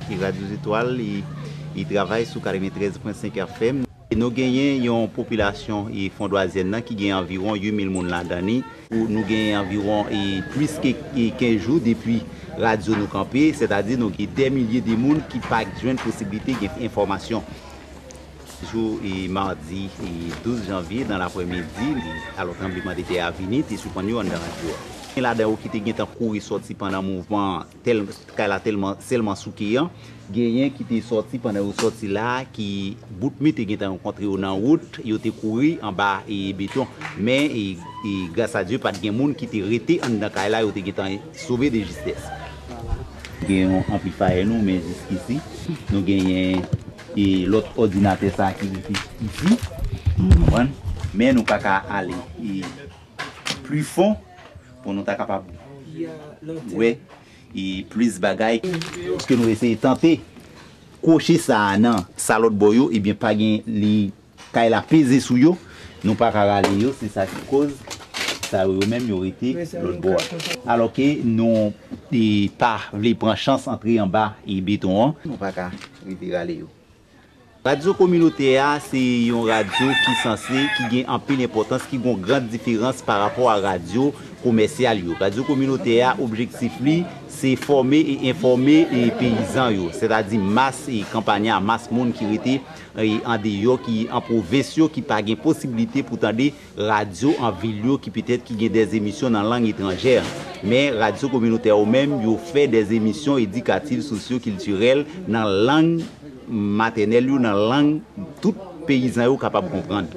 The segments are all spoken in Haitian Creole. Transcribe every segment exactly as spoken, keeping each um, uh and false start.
E Radyo Zetwal, li, li travay sou katreventrèz pwen senk F M. E nou genyen yon popilasyon e fondwazyèn nan ki gen anviwon uit mil moun ladan li. Ou nou genyen anviwon e plis ke e kenz jou depi radyo nou kanpe, sètadi nou gen dè milye de moun ki pa jwenn posiblite gen enfòmasyon. Jou e madi e douz janvye nan laprèmidi, alò tranblemanntè a vini, te sipann yo anndan radyo a. Gen ladan yo ki te gentan kouri sòti pandan mouvman tèl, kay la tèlman, sèlman souke an. Genyen ki te sòti pandan yo sòti la, ki bout mi te gentan rankontre yo nan wout, yo te kouri anba e beton. Men e, e gras a Dye, pa t gen moun ki te rete anndan kay la, yo te gentan sove de jistès. Gen yon anplifayè nou, men jiskisi, nou genyen e lòt òdinatè sa ki rete isi. Ou konprann? Men nou pa ka ale e pli fon pou nou ta kapab wè e plis bagay. Paske nou eseye tante kwochi sa a nan sa lòt bò yo, ebyen pa gen, li kay la peze sou yo, nou pa ka rale yo, se sa ki koz sa yo, yo menm yo rete lòt bò a. Alòke nou e pa vle pran chans antre anba e beton an, nou pa ka rive rale yo. Radyo kominotè a se yon radyo ki sanse, ki gen anpil enpòtans, ki gen yon gran diferans pa rapò a radyo komèsyal yo. Radyo kominotè a, objektif li, se fòme e enfòme e peyizan yo, sètadi mas e kanpanya, mas moun ki rete e andeyò, ki an pwovens yo, ki pa gen posiblite pou tande radyo an vil yo, ki petèt ki gen dè emisyon nan lang etranjè. Men radyo kominotè yo menm, yo fè dè emisyon edikatif, sosyo-kiltirèl nan lang matènèl yo, nan lang tout peyizan yo kapab konprann.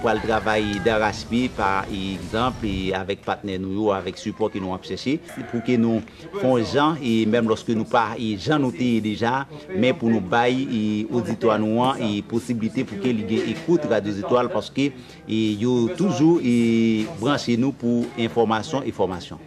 Pral travay darachpye, pa egzanp, e avèk patnè nou yo, avèk sipò ke nou ap chèche, se pou ke nou fè yon jan, e menm lòske nou pa e jan nou te ye deja, men pou nou bay e oditwa nou an e posiblite pou ke li gen ekout Radyo Zetwal, paske e yo toujou e branche nou pou enfòmasyon e fòmasyon.